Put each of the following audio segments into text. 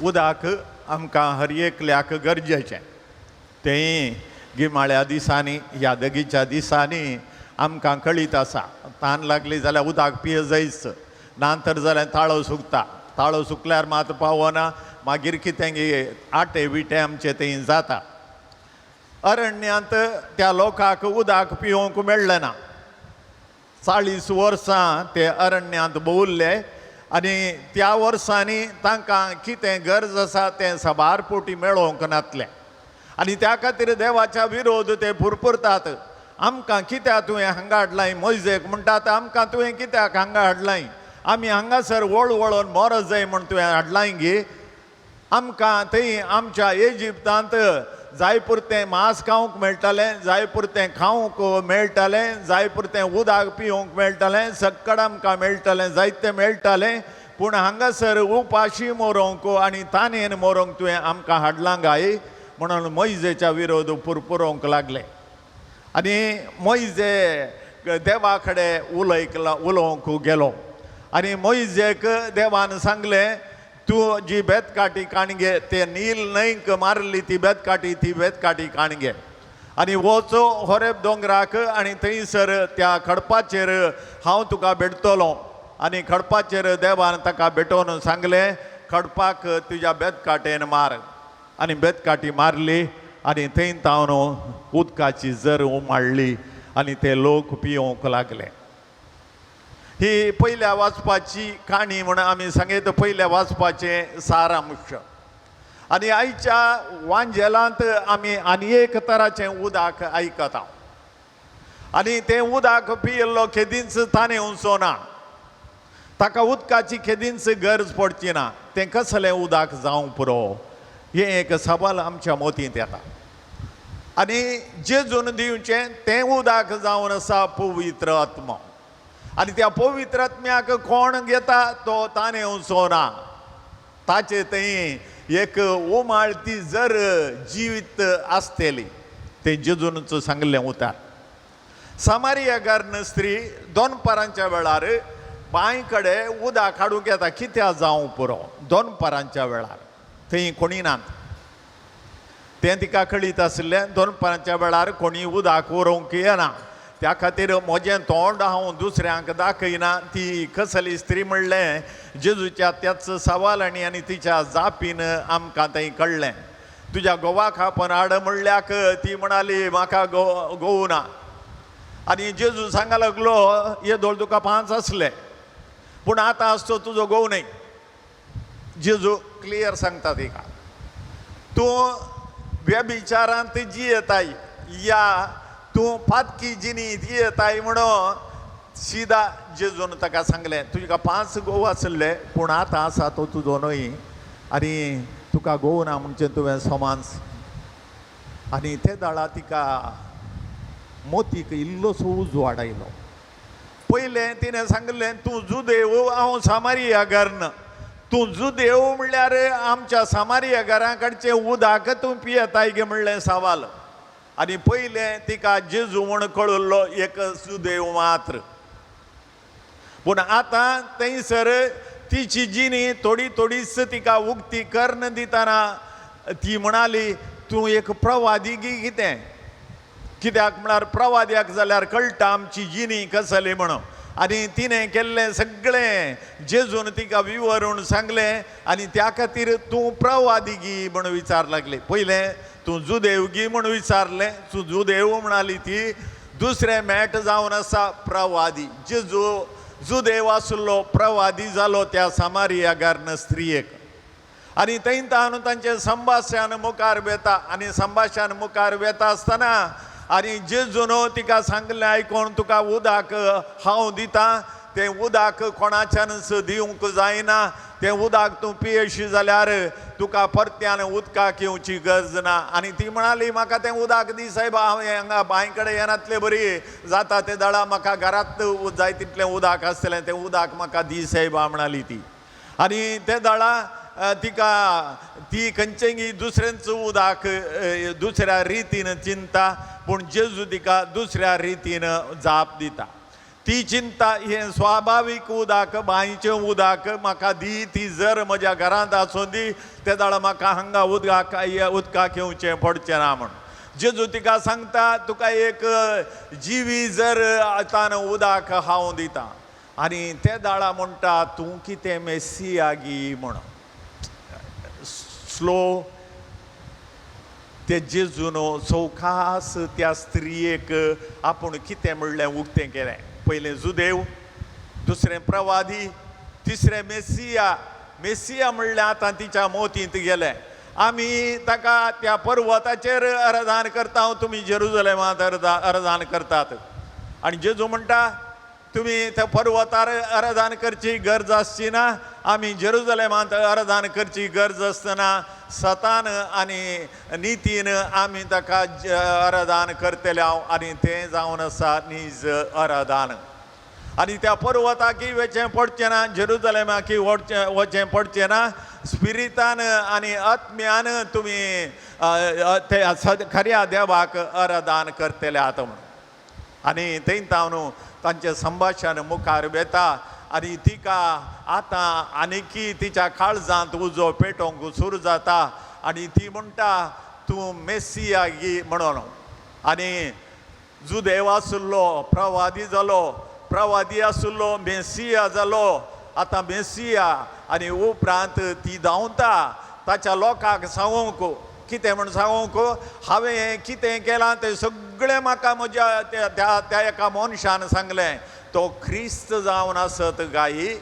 उदक आमकां हर एकल्याक गरजेचें. तेंय गिमाळ्या दिसांनी, यादगीच्या दिसांनी आमकां कळीत आसा, तान लागली जाल्यार उदक पिये जायच, ना तर जाल्यार ताळो सुकता, ताळो सुकल्यार मात पावना, मागीर कितें आटे विटे आमचे थंय जाता. अरण्यांत त्या लोकांक उदक पिवंक मेळ्ळें ना. 40 वर्सां ते अरण्यांत भोंवल्ले आनी त्या वर्सांनी तांकां कितें गरज आसा तें साबार पोटी मेळोवंक नातलें आनी त्या खातीर देवाच्या विरोध ते पुरपुरतात. आमकां कित्याक तुवें हांगा हाडलाय? मोयजेक म्हणटात, आमकां तुवें कित्याक हांगा हाडलाय? आमी हांगासर वळ वळोन मरत जाय म्हूण तुवें हाडलाय गे? आमकां थंय आमच्या इजिप्तांत जाय पुरतें मांस खावंक मेळटालें, जाय पुरतें खावंक मेळटालें, जाय पुरतें उदक पिवंक मेळटालें, सक्कड आमकां मेळटालें, जायतें मेळटालें. पूण हांगासर उपाशी मरोंक आनी तानेन मरोंक तुवें आमकां हाडलां गाय म्हणून मोयजेच्या विरोध पुरपुरोवंक लागले. आनी मोयजे देवा कडेन उलोवंक गेलो आनी मोयजेक देवान सांगलें, तूं जी बेतकाठी काणगे ते नील न्हंयक मारली ती बेतकाठी, ती बेतकाठी काणगे आनी वचो होरेब दोंगराक आनी थंयसर त्या खडपाचेर हांव तुका भेटतलो. आनी खडपाचेर देवान ताका भेटोवन सांगलें, खडपाक तुज्या बेतकाठेन मार. आनी बेतकाठी मारली आनी थंय तावन उदकाची जर उमाळ्ळी आनी ते लोक पिवंक लागले. ही पयल्या वाचपाची काणी म्हूण आमी सांगीत, पयल्या वाचपाचें सारांश. आनी आयच्या वांजेलांत आमी आनी एक तराचें उदक आयकता आनी तें उदक पियेल्लो केदींच ताणें वचो ना, ताका उदकाची केदींच गरज पडची ना. तें कसलें उदक जावंक पुरो हें एक सवाल आमच्या मतींत येता. आनी जेजून दिवचें तें उदक जावन आसा पवित्र आत्मो. आनी त्या पवित्र आत्म्याक कोण घेता तो ताणें वचो ना, ताचे थंय एक उमाळती जर जिवीत आसतली. तें जेजूनच सांगलें उतार. सामारिया गार्न स्त्री दोनपारांच्या वेळार बांय कडेन उदक हाडूंक येता, कित्याक जावं पुरो दोनपारांच्या वेळार थंय कोणी नात. तें तिका कळीत आशिल्लें दोनपारांच्या वेळार कोणी उदक व्हरूंक येना, त्या खातीर म्हजें तोंड हांव दुसऱ्यांक दाखयना. ती कसली स्त्री म्हणलें जेजूच्या त्याच सवालांनी आनी तिच्या जापीन आमकां थंय कळ्ळें. तुज्या घोवाक आपण हाड म्हणल्याक ती म्हणाली म्हाका घोव ना. आनी जेजू सांगा लागलो, येदोळ तुका 5 आसले पूण आतां आसतो तुजो घोव न्हय. जेजू क्लियर सांगता तिका, तूं व्यभिचारांत जियेताय या तूं पातकी जिनी जियेताय म्हणून सिदा जेजून ताका सांगलें, तुका 5 घोव आसले पूण आतां आसा तो तुजो न्हय आनी तुका घोव ना म्हणचें तुवें समाज. आनी ते दाळा तिका मोतीक इल्लोसो उजवाड आयलो. पयलें तिणें सांगलें, तूं जुदेव हांव सामारिया घरन, तूं जुदेव म्हणल्यार आमच्या सामारिया घरा कडचें उदक तूं पियेताय गे म्हणलें सवाल. आनी पयलें तिका जेजू म्हूण कळिल्लो एक जुदेव मात्र. पूण आतां थंयसर तिची जिणी थोडी थोडीच तिका उक्ती कर्ण दितना ती म्हणाली, तूं एक प्रवादी गी कितें? कित्याक म्हळ्यार प्रवाद्याक जाल्यार कळटा आमची जिणी कसली म्हणून. आनी तिणें केल्लें सगळें जेजून तिका विवरून सांगलें आनी त्या खातीर तूं प्रवादी गी म्हूण विचार लागली. पयलें तूं जुदेव गी म्हूण विचारलें, तूं जुदेव म्हणाली ती. दुसरें मेट जावन आसा प्रवादी. जेजू जुदेव आसलो, प्रवादी जालो त्या सामारिया गार्न स्त्रियेक. आनी थंय तावन तांचें संभाशण मुखार वेता आनी संभाशण मुखार वेता आसतना आनी जेजून तिका सांगलें, आयकोन तुका उदक हांव दितां, तें उदक कोणाच्यानच दिवंक जायना, तें उदक तूं पियेशी जाल्यार तुका परत्यान उदकाक येवची गरज ना. आनी ती म्हणाली, म्हाका तें उदक दी सायबा, हांव हांगा बांय कडेन येनातले बरी जाता तें दळा, म्हाका घरांत जाय तितलें उदक आसतलें, तें उदक म्हाका दी सायबा म्हणाली ती. आनी तें दळा तिका ती खंयचेंगी दुसऱ्यांच उदक दुसऱ्या रितीन चिंता, पूण जेजू तिका दुसऱ्या रितीन जाप दिता. ती चिंता हें स्वाभावीक उदक, बांयचें उदक म्हाका दी, ती जर म्हज्या घरांत आसूं दी, ते जाल्यार म्हाका हांगा उदकाक उदकाक येवचें पडचें ना म्हूण. जेजू तिका सांगता, तुका एक जिवी जर आतां उदक हांव दिता. आनी ते दाळा म्हणटा, तूं कितें मेसिया गी म्हण. स्लो ते जेजून चौकास त्या स्त्रियेक आपूण कितें म्हणलें उक्तें केलें. पयलें जुदेव, दुसरें प्रवादी, तिसरें मेसिया. मेसिया म्हणलें आतां तिच्या मोतींत गेलें. आमी ताका त्या पर्वताचेर अर्दान करता, तुमी जेरुजलेमांत अर्दान करतात. आनी जेजू म्हणटा, तुमी त्या पर्वतार अर्दान करची गरज आसची ना, आमी जेरुजलेमांत अर्दान करची गरज आसतना सतान आनी नितीन आमी ताका अर्दान करतले हांव. आनी तें जावन आसा नीज अर्दान. आनी त्या पर्वताकी वचें पडचें ना, जेरुजलेमाकी वचें पडचें ना, स्पिरितान आनी आत्म्यान तुमी ते खऱ्या देवाक अर्दान करतले आतां म्हणून. आनी थंय तावन तांचें संभाशण मुखार वेता आनी तिका आतां आनीकी तिच्या काळजांत उजो पेटोवंक सुरू जाता आनी ती म्हणटा, तूं मेसिया गी म्हणून. आनी जुदेव आशिल्लो प्रवादी जालो, प्रवादी आशिल्लो मेसिया जालो, आतां मेसिया. आनी उपरांत ती धांवता ताच्या लोकांक सांगूंक, कितें म्हण सांगूंक, हांवें कितें केलां तें सगळें म्हाका म्हज्या त्या त्या एका मनशान सांगलें, तो क्रिस्त जावन आसत गायी.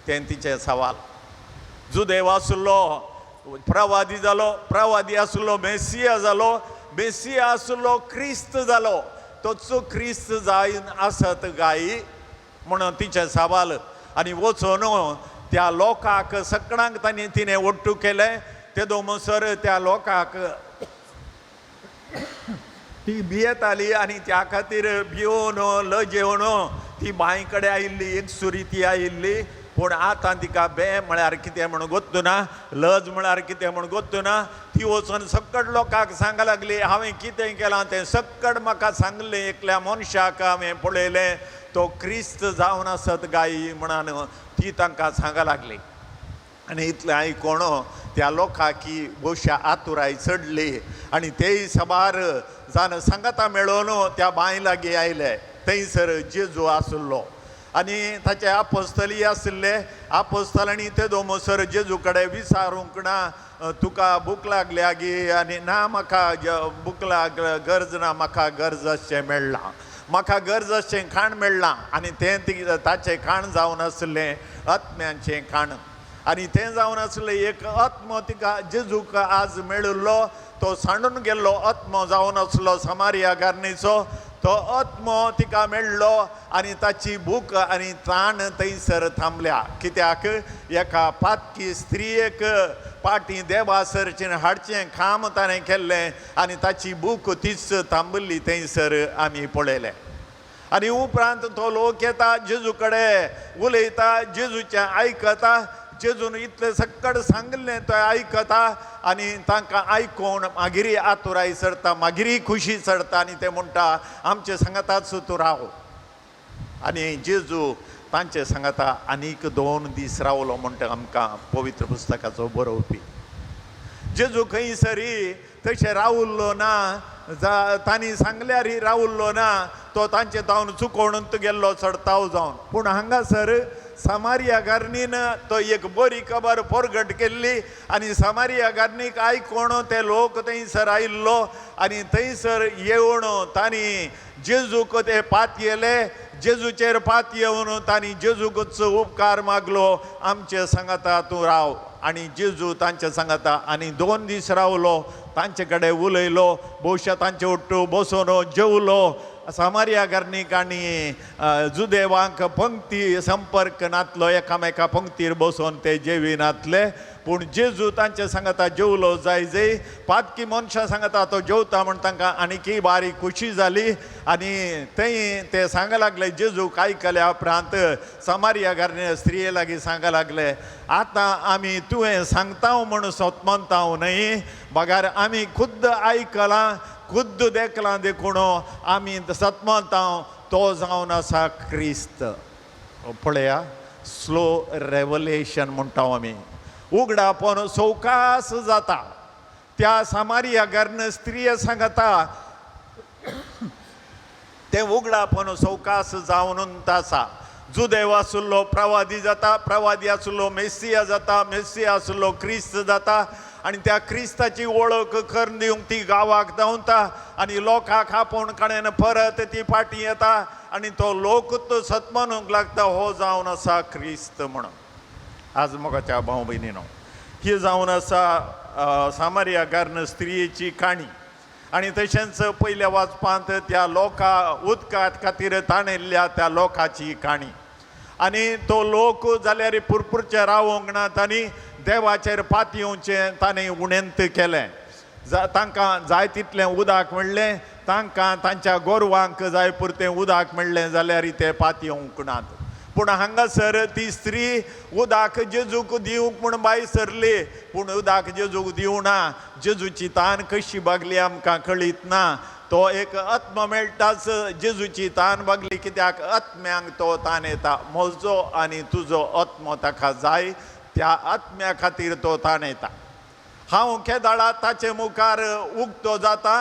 तें तिचें सवाल. जुदेव आशिल्लो प्रवादी जालो, प्रवादी आशिल्लो मेसिया जालो, मेसिया आशिल्लो क्रिस्त जालो, तोच क्रिस्त जावन आसत गायी म्हणून तिचें सवाल. आनी वचून त्या लोकांक सगळ्यांक तांणी तिणें ओट्टू केलें. तेदो म्हणसर त्या लोकांक ती भियेताली आनी त्या खातीर भियोवन लजेवन ती बांय कडेन आयिल्ली, एक सुरी ती आयिल्ली. पूण आतां तिका बे म्हळ्यार कितें म्हण गोत्तू ना, लज म्हळ्यार कितें म्हण गोत्तू ना. ती वचून सक्कड लोकांक सांग लागली, हांवें कितें केलां तें सक्कड म्हाका सांगलें, एकल्या मनशाक हांवें पळयलें, तो क्रिस्त जावन आसत गायी म्हणून ती तांकां सांग लागली. आनी इतलें आयकोण त्या लोकांकी भोवशा आतुराय चडली आनी तेय साबार जाण सांगाता मेळोवन त्या बांय लागीं आयले. थंयसर जेजू आशिल्लो आनी ताचे आपोस्तली आशिल्ले. आपोस्तलांनी तेदो म्हणसर जेजू कडेन विचारूंक ना, तुका भूक लागल्या गी? आनी ना, म्हाका भूक लाग गरज ना, म्हाका गरज अशें मेळ्ळां, म्हाका गरज अशें खाण मेळ्ळां. आनी तें ताचें खाण जावन आशिल्लें आत्म्यांचें खाण. आनी तें जावन आसलें एक आत्मो तिका जेजूक आज मेळिल्लो, तो सांडून गेल्लो आत्मो जावन आसलो समारिया गार्नीचो. तो आत्मो तिका मेळ्ळो आनी ताची भूक आनी ताण थंयसर थांबल्या. कित्याक एका पातकी स्त्रियेक पाटी देवा सरचें हाडचें काम ताणें केल्लें आनी ताची भूक तीच थांबिल्ली थंयसर आमी पळयलें. आनी उपरांत तो लोक येता जेजू कडेन उलयता, जेजूचें आयकता, जेजून इतलें सक्कड सांगलें तो आयकता आनी तांकां आयकून मागीर आतुराय चडता, मागीर खुशी चडता आनी ते म्हणटा, आमचे सांगाताच तूं राव. आनी जेजू तांचे सांगाता आनीक 2 दीस रावलो म्हणटा आमकां पवित्र पुस्तकाचो बरोवपी. जेजू खंयसरी तशें रावल्लो ना, तांणी सांगल्यार रावल्लो ना, तो तांचे जावन चुकोवन गेल्लो चडताव जावन. पूण हांगासर समारिया गार्नीन तो एक बरी खबर परगट केल्ली आनी समारिया गार्नीक आयकोण ते लोक थंयसर आयिल्लो आनी थंयसर येवन तांणी जेजूक ते पातयेले. जेजूचेर पात येवन तांणी जेजूकच उपकार मागलो, आमचे सांगाता तूं राव. आनी जेजू तांचे सांगाता आनी 2 दीस रावलो, तांचे कडेन उलयलो, भोवशा तांचे ओट्टू बसोन जेवलो. समारिया गार्नीक आनी जुदेवांक पंक्ती संपर्क नातलो, एकामेका पंक्तीर बसोन ते जेवी नातले. पूण जेजू तांचे सांगाता जेवलो जाय जय पातकी मनशां सांगाता तो जेवता म्हण तांकां आनीकय बारीक खुशी जाली. आनी थंय ते सांगा लागले, जेजूक आयकल्या उपरांत समारिया गार्नी स्त्रिये लागीं सांगा लागले, आतां आमी तुवें सांगता म्हूण सोतमनता न्हय, बगार आमी खुद्द आयकलां, खुद्द देखलां, देखून आमी सतमनता तो जावन आसा क्रिस्त. पळया, स्लो रेवलेशन म्हणटा आमी, उगडापण सवकास जाता. त्या सामारिया घरन स्त्रिय सांगता तें उगडापण सवकास जावन आसा. जुदेव आसलो प्रवादी जाता, प्रवादी आसलो मेसिया जाता, मेसिया आसलो क्रिस्त जाता आनी त्या क्रिस्ताची वळख करून दिवंक ती गांवाक धांवता आनी लोकांक आपोवन कडेन परत ती फाटीं येता आनी तो लोकूच सत मानूंक लागता हो जावन आसा क्रिस्त म्हणून. आज मोगाच्या भाव भयणीनो, ही जावन आसा सामारिया गार्न स्त्रियेची काणी. आनी तशेंच पयल्या वाचपांत त्या लोका उदका खातीर ताणिल्ल्या त्या लोकाची काणी. आनी तो लोक जाल्यार पुरपुरचे रावोंक ना, तांणी देवाचेर पातयेवचें ताणें उणेंत केलें. तांकां जाय तितलें उदक मेळ्ळें, तांकां तांच्या गोरवांक जाय पुरतें उदक मेळ्ळें जाल्यार ते पातयेवंक नात. पूण हांगासर ती स्त्री उदक जेजूक दिवंक म्हूण भायर सरली, पूण उदक जेजूक दिवना. जेजूची तान कशी भागली आमकां कळीत ना. तो एक आत्मा मेळटाच जेजूची तान भागली, कित्याक आत्म्यांक तो तान येता. म्हजो आनी तुजो आत्मो ताका जाय, त्या आत्म्या खातीर तो तान येता. हांव केदाळा ताचे मुखार उक्तो जाता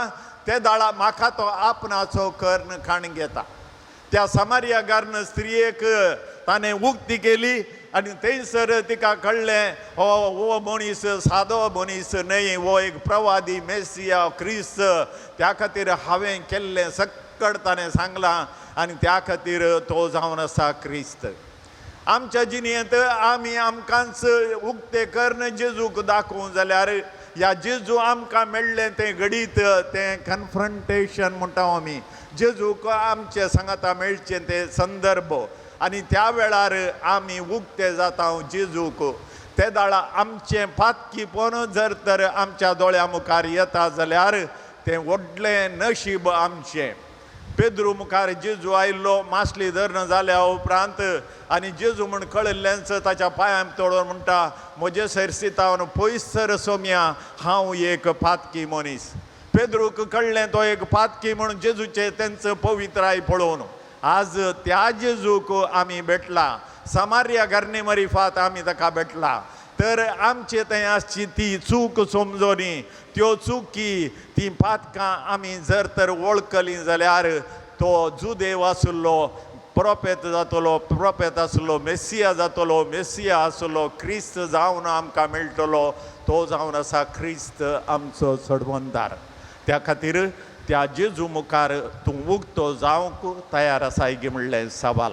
ते दाळा म्हाका तो आपणाचो कर्ण खाण घेता. त्या सामारिया गार्न स्त्रियेक ताणें उक्ती केली आनी थंयसर तिका कळ्ळें हो हो मनीस सादो मनीस न्हय, हो एक प्रवादी मेसिया क्रिस्त. त्या खातीर हांवें केल्लें सक्कड ताणें सांगलां आनी त्या खातीर तो जावन आसा क्रिस्त. आमच्या जिणेंत आमी आमकांच उक्ते कर्ण जेजूक दाखोवंक जाल्यार ह्या जेजू आमकां मेळ्ळें तें घडीत तें कन्फ्रंटेशन म्हणटा आमी, जेजूक आमचे सांगाता मेळचें तें संदर्भ आनी त्या वेळार आमी उक्ते जाता जेजूक. ते दाळा आमचें पातकीपण जर तर आमच्या दोळ्या मुखार येता जाल्यार तें व्हडलें नशीब आमचें. पेद्रू मुखार जेजू आयिल्लो मासली धरण जाल्या उपरांत आनी जेजू म्हूण कळिल्लेंच ताच्या पांयांक तोडून म्हणटा, म्हजे सरसितावन पयस सर सोम्या, हांव एक पातकी मनीस. पेद्रूक कळ्ळें तो एक पातकी म्हणून जेजूचें तेंचो पवित्राय पळोवन. आज त्या जेजूक आमी भेटला, सामारिया घरणी मरिफात आमी ताका भेटला. तर आमचे थंय आसची ती चूक समजोनी, त्यो चुकी ती पातकां आमी जर तर वळखली जाल्यार तो जुदेव आसलो प्रोपेत जातलो, प्रोपेत आसलो मेसिया जातलो, मेसिया आसलो क्रिस्त जावन आमकां मेळटलो. तो जावन आसा क्रिस्त आमचो चडवंदार. त्या खातीर त्या जेजू मुखार तूं उक्तो जावंक तयार आसाय गी म्हणलें सवाल.